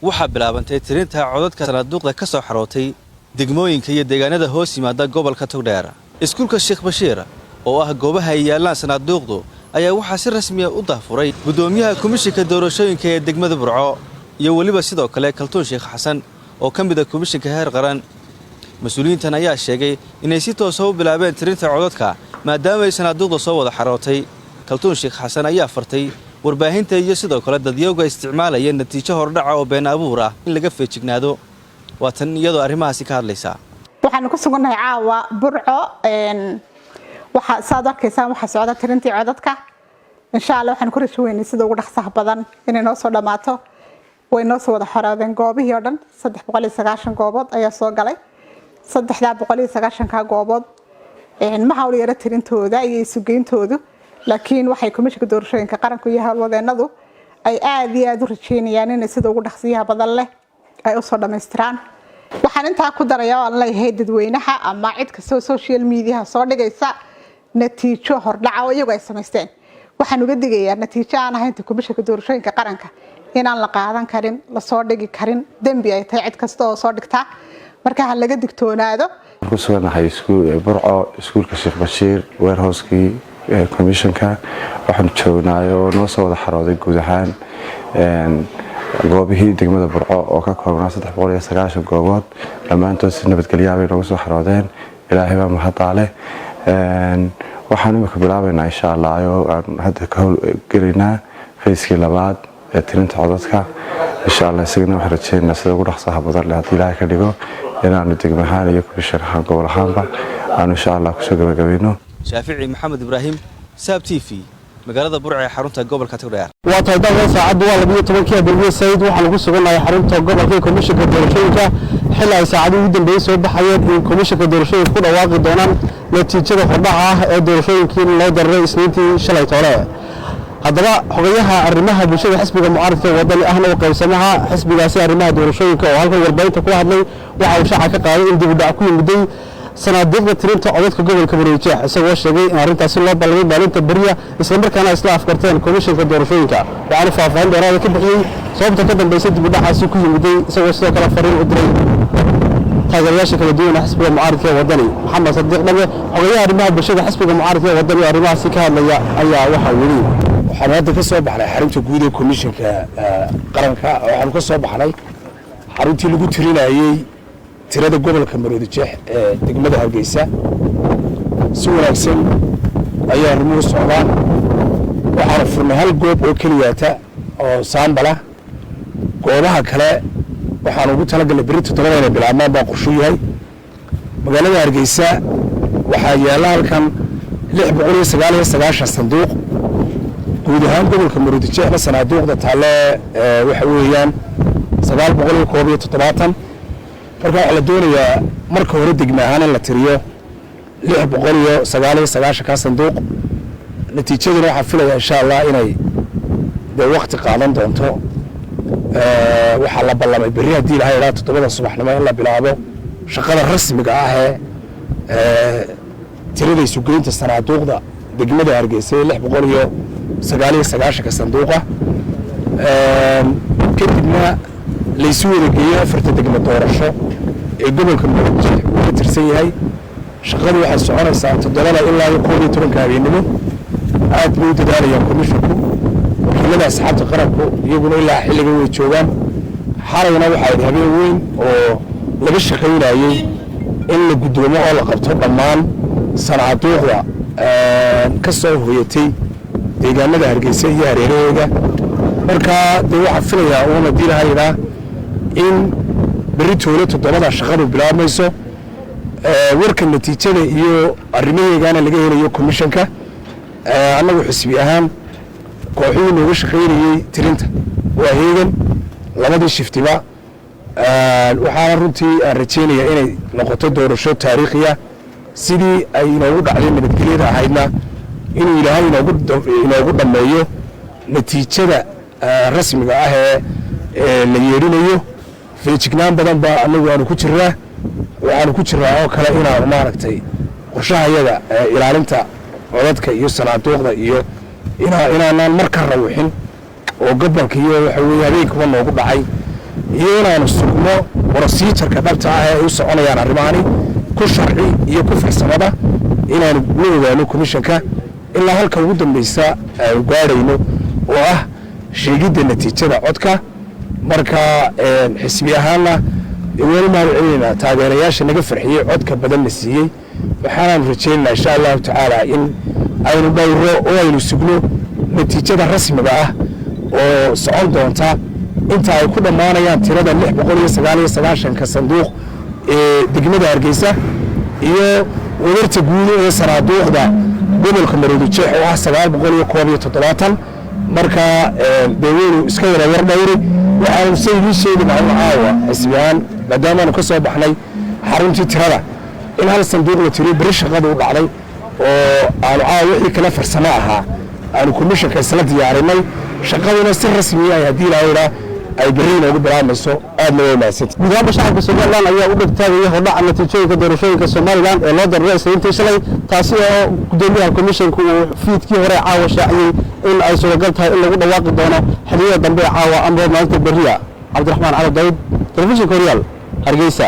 Waxaa bilaabantay tirinta codadka sanaaduuqda ka soo xarootay degmooyinka iyo deegaanada hoos yimaada gobolka Togdheer. Iskuulka Sheekh Bashiir oo ah goobaha ay yaallaan sanaaduuqdu ayaa waxaa si rasmiya u daahfuray guddoomiyaha komishinka doorashooyinka ee degmada Burco iyo weliba sidoo kale Kaltuun Sheekh Xasan oo ka mid ah komishinka heer qaran. Mas-uuliyiintan ayaa sheegay inay si toosa u bilaabeen tirinta codadka maadaama ay sanaaduuqda soo wada xarootay. Kaltuun Sheekh Xasan ayaa fartay warbaahinta iyo sidoo kale dadyowga isticmaalaya natiijo hordhaca oo been abuur ah in laga feejignaado. Waa tan iyadoo arrimahaasi ka hadlaysaa. Waxaanu ku sugannahay caawa Burco. Waxa saad arkaysaan waxaa socda tirintii codadka. Insha Allah waxaan ku rajo weynay sida ugu dhaqsaha badan inay noo soo dhammaato. Way noo soo wada xoroodeen goobihii oo dhan. 390 goobood ayaa soo galay. 390-ka goobood ma hawl yaro tirintooda iyo isugeyntoodu, laakiin waxay Komishinka Doorashooyinka Qaranku iyo howlwadeenadu ay aada iyo aada u rajeynayaan inay sida ugu dhaqsiyaha badan leh ay usoo dhammaystiraan. Waxaan intaa ku daraya oo aan leeyahay dadweynaha ama cid kastoo social mediaha soo dhigaysa natiijo hordhaca oo iyagu ay samaysteen, waxaan uga digayaa natiijo aan ahaynta Komishinka Doorashooyinka Qaranka inaan la qaadan karin, lasoo dhigi karin, dembi ay tahay cid kasta oo soo dhigtaa. Marka ha laga digtoonaado. Ku suganahay Burco, iskuulka Sheekh Bashiir, warehouse-kii commissionka. Waxaanu joognaay oo noo soo wada xarooday guud ahaan goobihii degmada Burco oo ka koobnaa 390 goobood. Dhammaantood si nabadgelyaa bay nooga soo xaroodeen. Ilaahay baa mahaddaale. Waxaan imika bilaabaynaa, insha Allah, oo aan hadda ka howlgelaynaa phase-kii labaad ee tirinta codadka. Insha Allah isagana waxaan rajeynaynaa sida ugu dhaqsaha badan leh, haddii Ilaahay ka dhigo, inaanu degmo ahaan iyo commission ahaan, gobol ahaanba aanu insha Allah kusoo gabagabayno. Shaafici Maxamed Ibraahim, Saab TV, magaalada Burca ee xarunta gobolka Togdheer. Waa tahay dalkan. Saacaddu waa 12-kii habeenimo. Sayid, waxaanu ku sugannahay xarunta gobolka ee komishinka doorashooyinka, xilli ay saacadii ugu dambeeyey soo baxayeen in komishinka doorashooyinka ku dhawaaqi doonaan natiijada hordhaca ah ee doorashooyinkii loo dararay Isniintii shalay toole. Haddaba xogayaha arrimaha bulshada xisbiga mucaaradka Wadani, ahna u qaybsamaha xisbigaasi arrimaha doorashooyinka, oo halkan warbaahinta kula hadlay, waxa uu shaaca ka qaaday in dib u dhac ku yimiday sanaadiiqda tirinta codadka gobolka Maroodijeex, isagoo sheegay in arrintaasi loo ballamay maalinta beriya, islamarkaana isla afkarteen komishinka doorashooyinka. Waxaana faahfaahin dheeraada ka bixiyey sababta ka dambaysa dib u dhacaasi ku yimiday, isagoo sidoo kale fariin u diray taageerayaasha kala duwan ee xisbiga mucaaradka ee Wadani. Maxamed Sadiiq Dhame, xogayaha arrimaha bulshada xisbiga mucaaradka ee Wadani, oo arrimahaasi ka hadlaya ayaa waxaa yidhi: Waxaanu hadda ka soo baxnay xarunta guud ee komishinka qaranka. Waxaanu ka soo baxnay xaruntii lagu tirinayey tirada gobolka Maroodijeex ee degmada Hargeysa. Si wanaagsan ayaa arrimuhu socdaan. Waxaanu furnay hal goob oo keliyaata oo sample ah. Goobaha kale waxaanu ugu talagalnay berri 7-da inay bilaabmaan baa qorshu yahay. Magaalada Hargeysa waxaa yaalla halkan 699 sanduuq. Guud ahaan gobolka Maroodijeexna sanaaduuqda taalle waxa weeyaan 971. Marka waxaa la doonayaa marka hore degme ahaan in la tiriyo 699-kaa sanduuq. Natiijaduna waxaan filayaa, insha Allah, inay dee wakti qaadan doonto. Waxaa la ballamay berri, haddii Ilahay idhaa, 7-da subaxnimo in la bilaabo shaqada rasmiga ah ee tirada isugeynta sanaaduuqda degmada Hargeysa ee 699-ka sanduuqa, kadibna laysu wada geeyo afarta degmo doorasho ee gobolka Maroodijeex uu ka tirsan yahay. Shaqadu waxay soconaysaa 7-da ilaa iyo 11-ka habeennimo. Aad bay u dadaalayaan komishinku. Wakiilada asxaabta qaranku iyaguna ilaa xilligan way joogaan. Xalayna waxaa ahayd habeen weyn oo laga shaqaynayey in la guddoomo oo la qabto dhammaan sanaaduuqda ka soo hoyatay deegaanada Hargeysa iyo hareeraheeda. Marka dee waxaan filayaa uun, haddii lahaydaa, in berri toole 7-da shaqadu bilaabmayso. Warka natiijada iyo arrimaheegana laga helayo commissionka. Annagu xisbi ahaan kooxuhii nooga shaqaynayey tirinta waa heegan labadii shift-iba. Waxaana runtii aan rajaynayaa inay noqoto doorasho taariikhiya, sidii ay inoogu dhacday nabadgelyada ahaydna inuu Ilaahay inoogu dhammeeyo. Natiijada rasmiga ah ee la yeedhinayo, feejignaan badan baa annagu aanu ku jiraa. Waxaanu ku jiraa oo kale inaanu maaragtay qorshahayaga ilaalinta codadka iyo sanaaduuqda iyo inaanaan mar ka rawixin oo gobolka iyo waxa weeye habeenkuba noogu dhacay. Iyo inaanu sugno procedure-ka dhabta ah ee ay u soconayaan arrimahani, ku sharci iyo ku farsamada, inaanu la ogaano komishanka ilaa halka ugu dambaysa aanu gaadhayno, oo ah sheegidda natiijada codka. Marka xisbi ahaanna weli maanu celinaynaa taageerayaasha naga farxiyey, codka badan na siiyey. Waxaanaanu rajaynaynaa, insha Allahu tacaala, in aynu dhowro oo aynu sugno natiijada rasmiga ah oo socon doonta inta ay ku dhammaanayaan tirada 699-ka sanduuq ee degmada Hargeysa iyo wadarta guud ee sanaaduuqda gobolka Maroodijeex oo ah 971. Marka dee weynu iska wada war dhowri. Waxaanu se idiin sheegi lahaa caawa xisbi ahaan, maadaamaanu ka soo baxnay xaruntii tirada, in hal sanduuq la tiriyo beri shaqada u dhacday, oo aanu caawa wixii kale farsamo ahaa aanu komishanka isla diyaarinay, shaqaduna si rasmiya ay, haddii Ilaahay ay berri inoogu bilaabmayso. Aadna way mahadsantay. Guud ahaanba shacabka Somalilan ayaa u dhegtaagaya hordhaca natiijooyinka doorashooyinka Somalilan ee loo dareeray Isniintii shalay, taasi oo gudoomiyaha komishanku uu fiidkii hore caawa shaaciyey in ay suuragal tahay in lagu dhawaaqi doono xilliyada dambe ee caawa ama maalinta berriya. Cabdiraxmaan Cali Dawud, Telefishinka Horyaal, Hargeysa.